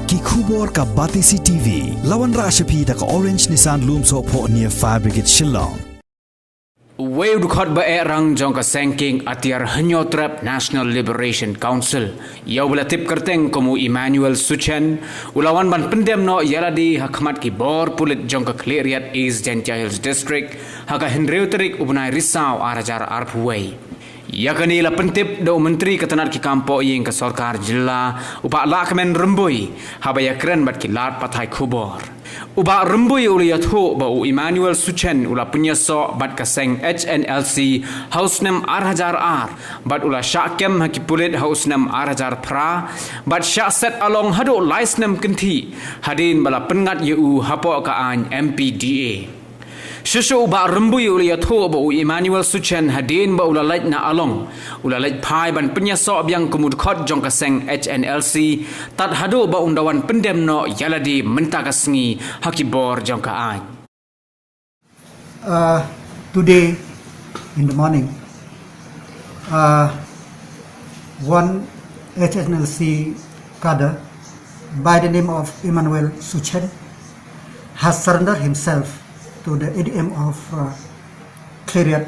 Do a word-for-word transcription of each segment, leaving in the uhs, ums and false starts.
Ki khubor ka Batesi T V. La wanrah sha phi da ka Orange Nissan Lumsohphoh near Fire Brigade Shillong. Uwei u dkhot ba eh rang jong ka seng kieng atiar Hynñiewtrep National Liberation Council, ïa uba la tip kyrteng kum u Emmanuel Suchen, u la wan ban pyndem noh ïa lade ha khmat ki bor pulit jong ka Khliehriat East Jaintia Hills District ha ka hynriew tarik u bnai Risaw ar hajar arphew wei. Ïa kane la pyntip da u Myntri ka tnat ki kam pohïing ka sorkar jylla, u Bah Lahkmen Rymbui, haba ïakren bad ki lad pathai khubor. U Bah Rymbui u la ïathuh ba u Emmanuel Suchen u la pynïasoh bad ka seng H N L C ha u snem ar hajar ar, bad u la shah kem ha ki pulit ha u snem ar hajar phra, bad shah set along haduh lai snem kynthih, hadien ba la pynngat ïa u hapoh ka aiñ M P D A. Shuh shuh u Bah Rymbui u la ïathuh ba u Emmanuel Suchen hadien ba u la leit na along, u la leit phai ban pynïasoh biang kum u dkhot jong ka seng H N L C, tad haduh ba un da wan pyndem noh ïa lade mynta ka sngi ha ki bor jong ka aiñ. Uh, today in the morning, uh, one H N L C cadre by the name of Emmanuel Suchen has surrendered himself to the A D M of, uh, Khliehriat,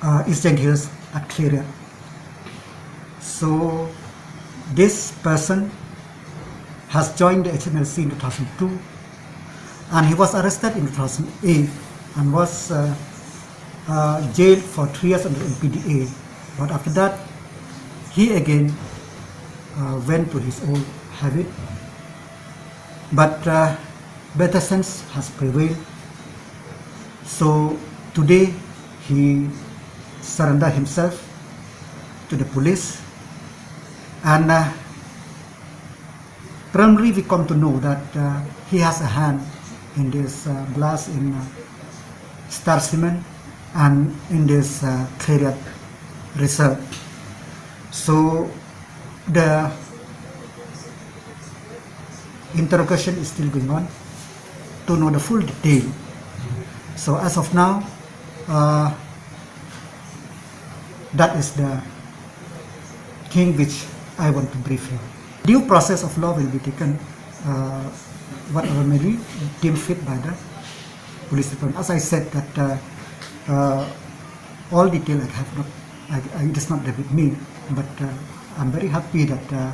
uh, East Jaintia Hills at Khliehriat. So this person has joined the H N L C in two thousand two, and he was arrested in two thousand eight and was, uh, uh, jailed for three years under M P D A. But after that, he again, uh, went to his old habit. But, uh, better sense has prevailed. So today he surrendered himself to the police, and, uh, primarily we come to know that, uh, he has a hand in this, uh, blast in, uh, Star Cement and in this, uh, Khliehriat result. So the interrogation is still going on to know the full detail. So as of now, uh, that is the thing which I want to brief you. Due process of law will be taken, uh, whatever may be deemed fit by the police department. As I said that, uh, uh, all detail I have not, I, I, it is not there with me, but, uh, I'm very happy that, uh,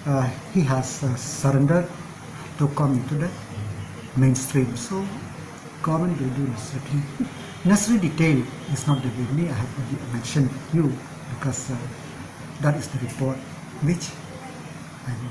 uh, he has, uh, surrendered to come into the mainstream. So government will do necessary thing. Necessary detail is not there with me. I have only mentioned you because, uh, that is the report which I know.